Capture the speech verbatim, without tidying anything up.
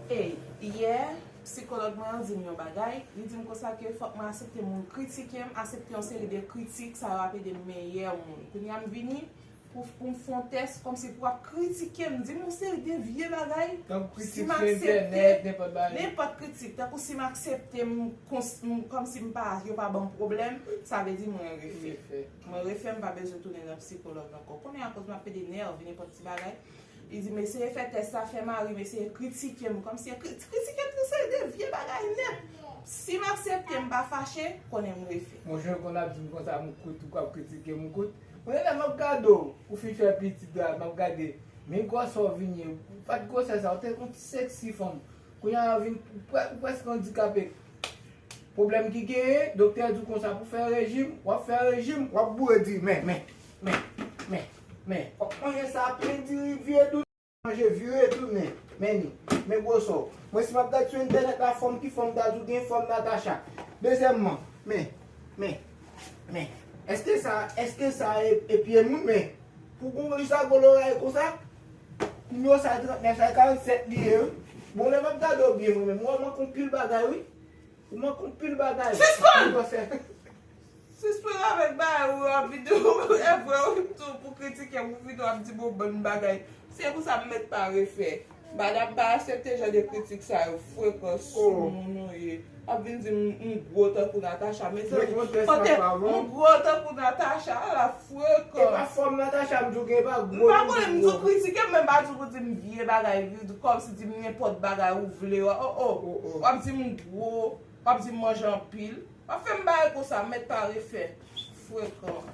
Ey, yè, sikològ mwen an di m yon bagay, li di m konsa ke fòk mwen aksepte moun kritike m, aksepte yon seri de kritik, sa yo ap ede m meyè moun. Kounye a m vini pou, pou m fè yon tès, kòmsi pou ap kritike m, di m yon seri de vye bagay. Tankou kritik sou entènèt, nenpòt bagay. Nenpòt kritik, tankou si m aksepte m, kòmsi m pa, yo pa ban m pwoblèm, sa vle di mwen refè. Mwen refè, m pa bezwen tounen nan sikològ ankò. Kounye a, akoz m ap pede nève nenpòt ti bagay, li di m eseye fè tès sa, fè mari m eseye kritike m, kòmsi kritike m sou seri de vye bagay nèt. Si m aksepte, m pa fache, konnen m refè. Mwen jwenn konn ap di m konsa, m kout, ou k ap kritike m, m kout. Mwen lè m ap gade w, ou fin fè pitit la, m ap gade, men gwosè w vin ye, ou pa t gwosè sa, ou te yon ti seksi fanm. Kounye a w vin, ou prè-, ou prèske andikape. Pwoblèm ki genyen, doktè di w konsa pou fè rejim, w ap fè rejim, w ap boure diri, men, men, men, men, men, w ap manje sa plen diri vye dou, manje vye tounen, men ni, men gwosè w. Mwen si m ap gad sou entènèt la, fòm ki fòm ta di w gen fòm Natacha. Dezyèmman, men, men, men, èske sa, èske sa e, e pye moun, men, pou gon lisa gwo loray konsa, kounye w sa trannèf, sa karannsèt li ye, wi. Bon, lè m ap gade w byen, mwen menm, mwen manke yon pil bagay, wi. Ou manke yon pil bagay. Sispann! Gwosè. Sispann avèk bagay ou ap vide w, e vre ou tou pou kritike m, ou vide w ap di m yon bann bagay. Se pou sa m mèt pa refè. Madanm pa aksepte jan de kritik sa yo, frekan sou moun ou ye. Ap vin di m, m gwo tankou Natacha. Mezanmi, kote m gwo tankou Natacha, ala frekan. E pa fòm Natacha m di w gen, e pa gwo. M pa konnen, m di w kritike m, men m pa di w pou di m vye bagay, vye, kòmsi di m nenpòt bagay ou vle. Oh, oh. W ap di m gwo, w ap di m manje anpil. W ap fè m bagay konsa, mèt pa refè. Frekan.